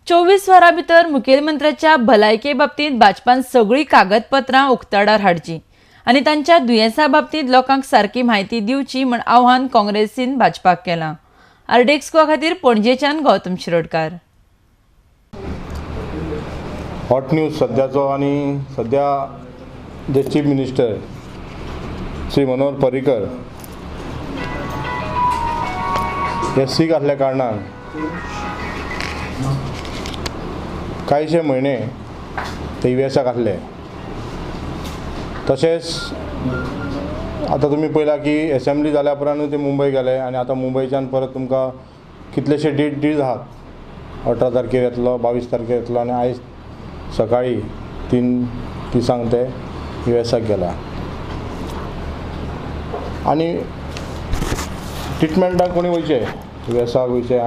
24 वरां भितर मुखेलमंत्र्याच्या भलायके बाबतींत भाजपान सगळीं कागदपत्रां उक्ताडार हाडची आनी तांच्या दुयेंसा बाबतींत लोकांक सारकी म्हायती दिवची म्हण आव्हान काँग्रेसीन भाजपाक केलां. आरडीएक्स गोवा खातीर पणजेच्यान गौतम शिरोडकार. हॉट न्यूज सद्याचो आनी सद्या जे चीफ मिनिस्टर श्री मनोहर पर्रीकर हे सीक आसल्या कारणान कांयशे म्हयने ते युएसाक आसले. तशेंच आतां तुमी पळयलां की एसेंब्ली जाल्या उपरांतूय ते मुंबय गेले आनी आतां मुंबयच्यान परत तुमकां कितलेशे डेट दीस आहात. 18 तारखेर येतलो, 22 तारखेर येतलो आनी आयज सकाळी 3:30 ते युएसाक गेला. आनी ट्रिटमेंटाक कोणी वयचे, युएसाक वयचे,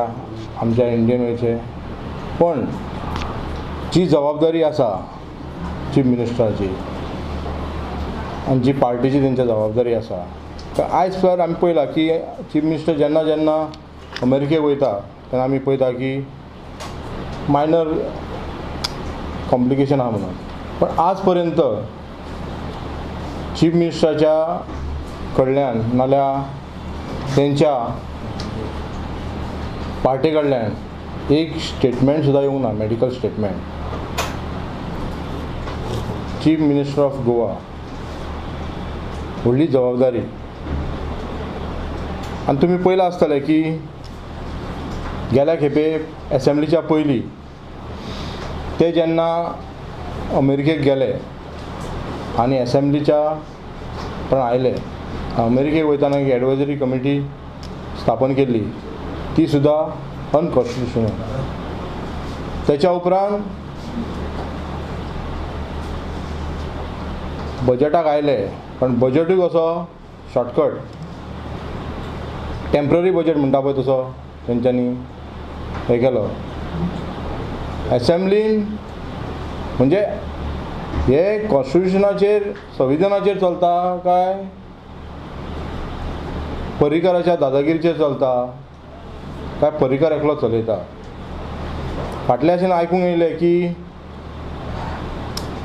आमच्या इंडियन वयचे, पण जी जबाबदारी आसा चीफ मिनिस्टराची आनी जी पार्टीची तेंच्या जबाबदारी आसा, तर आयज सर आमी पळयलां की चीफ मिनिस्टर जेन्ना जेन्ना अमेरिकेक वयता तेन्ना आमी पळयता की मायनर कॉम्प्लिकेशन आहा म्हणून, पण आज पर्यंत चीफ मिनिस्टराच्या कडल्यान नाल्यार तेंच्या पार्टी कडल्यान एक स्टेटमेंट सुद्दां येवंक ना, medical statement. Chief minister of Goa व्हडली जबाबदारी. आनी तुमी पळयलां आसतलें की गेल्या खेपे एसेंब्लीच्या पयलीं ते जेन्ना अमेरिकेक गेले आनी एसेंब्लीच्या पण आयले, अमेरिकेक वयताना एक एडवायजरी कमिटी स्थापन केल्ली, ती सुद्दां अनकॉन्स्टिट्युशनल. तेच्या उपरांत बजेटाक आयले, पण बजेटूय कसो शॉर्टकट, टेम्पररी बजेट म्हणटा पळय तसो तेंच्यांनी हें केलो. एसेंब्लीन म्हणजे हे कॉन्स्टिट्युशनाचेर संविधानाचेर चलता काय पर्रीकराच्या दादागिरीचेर चलता काय पर्रीकर एकलो चलयता. फाटल्याच्यान आयकूंक येयलें की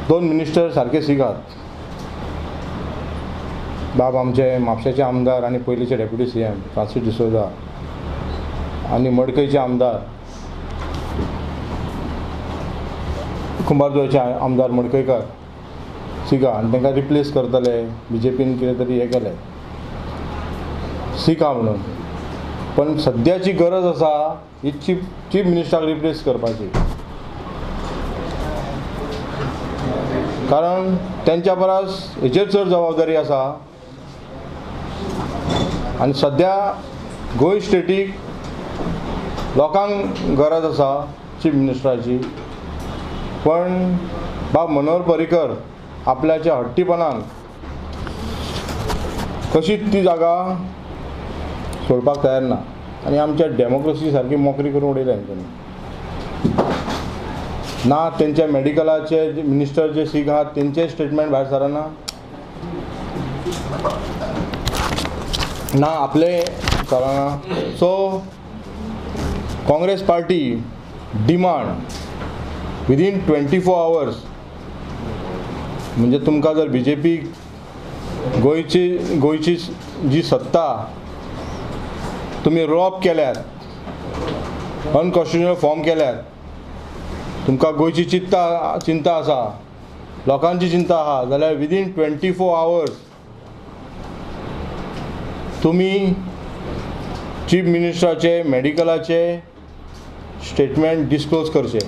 2 मिनिस्टर सारके सीक आहात, बाब आमचे म्हापशेचे आमदार आनी पयलींचे डेप्युटी CM Francis D'Souza आनी मडकयचे आमदार कुंभारजुव्याचे आमदार मडकयकार सीक आहा आनी तांकां रिप्लेस करतले बीजेपीन कितें तरी हें केलें सीक आहा म्हणून. पण सद्याची गरज आसा ही चीफ मिनिस्टराक रिप्लेस करपाची, कारण तेंच्या परस हेचेर चड जबाबदारी आसा. आनी सद्या गोंय स्टेटीक लोकांक गरज आसा चीफ मिनिस्टराची, पण बाब मनोहर पर्रीकर आपल्याच्या हट्टीपणान कशीच ती जागा सोडपाक तयार ना आनी आमच्या डेमोक्रेसी सारकी मोकरी करून उडयल्या तेंच्यांनी. ना तेंच्या मेडिकलाचे मिनिस्टर जे सीक आहात तेंचे स्टेटमेंट भायर सरना, ना आपले चलना. So Congress party demand within 24 hours, म्हणजे तुमकां जर बीजेपी गोंयची जी सत्ता तुमी रॉब केल्यात, अनकॉन्स्टिट्युशनल फॉर्म केल्यात, तुमकां गोंयची चिंता आसा, लोकांची चिंता आहा, जाल्यार विदीन 24 आवर्स तुमी चीफ मिनिस्टराचे मेडिकलाचे स्टेटमेंट डिस्क्लोज करचे.